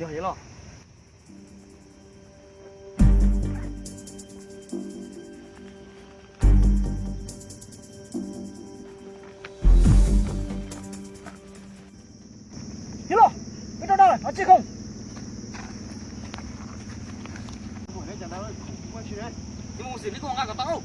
Yog los. Yog los, peb rau dab lawm, thov txij khoom. Mus xwb, neb tuaj nqa kom tau.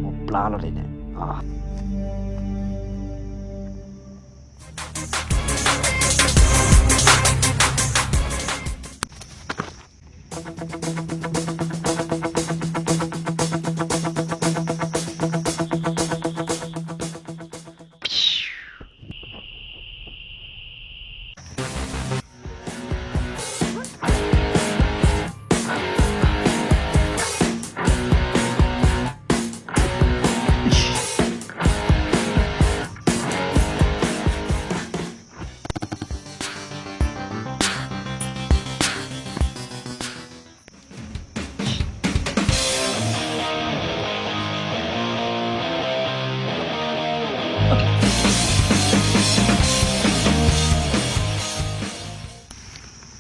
Mus plab los li ne.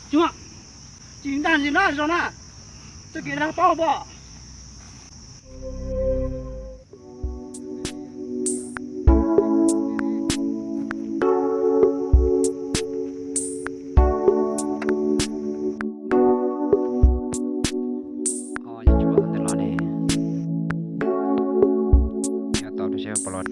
Tsis, tsis ntaj ntsis na, zoo na, txoj kev dag paub pom. Tsis pom ntawm los ne. Nyob tau rau sab pom los.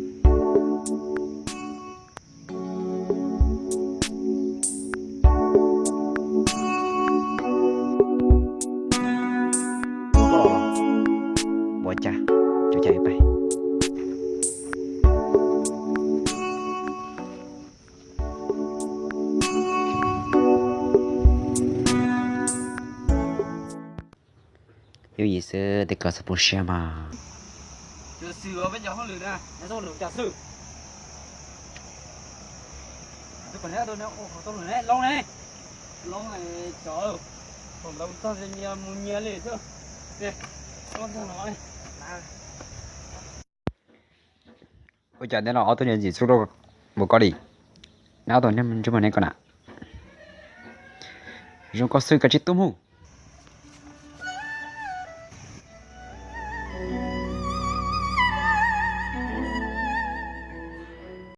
Ua cas, ua cas pais. Yooj yim xwb, tej ko txhob poob siab mas. Xwm peb cov hauj lwm na, nyob tau lwm cas xwb. Loo ne, loo ne, cov loo tag nyias mus nyias li xwb. Ua cas ntawm no ob tug niag ntxim txub dua mus ko li. Nab tus niag ntsej muag ne ko na. Zoo ko xwb, koj tsis tub mus.